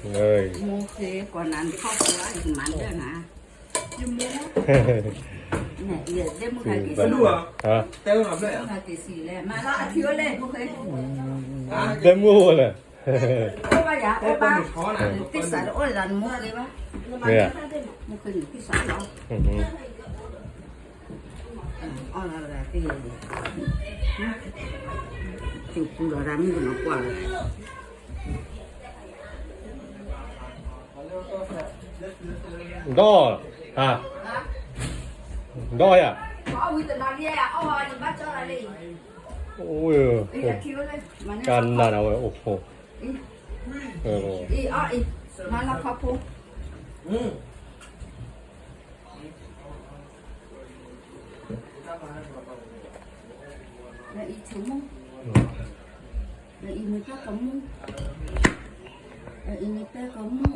မိၢ်ဃ့ကိးနၤနထီၣ်ဖိလီၤ ယကမၤဒၢၣ်နၤ, ယမိၢ်, ယဒဲမုၢ်ခါက့ၤစံး, ဟါ, မၤလၢအခံအိၣ်လဲၣ် မိၢ်ဃ့, ဒဲမုၢ်အိၣ်လဲၣ်, အိၣ်ဘၣ်ယၤ အိၣ်ဘၣ်, သစ္စာတအိၣ်လၢနမိၢ်ဃ့ဘၣ်, မိၢ်ဃ့န့ၣ်သစ္စာလီၤ, အီၣ်လီၤလၢသ့ၣ်, သ့ၣ်ပူလီၤဒၣ်မုၣ်ကနီၤကွၢ်လီၤ ဒီး, ဟါ, ဒီးယၤ, ကနၣ်ဝဲအိၣ်ဖိ, မၤလၢခီဖိ, လၢအံၤဆိမိၣ်, လၢအံၤမ့ၢ်တၢ်ကမူၣ်, လၢအံၤမ့ၢ်တၢ်ကမူၣ်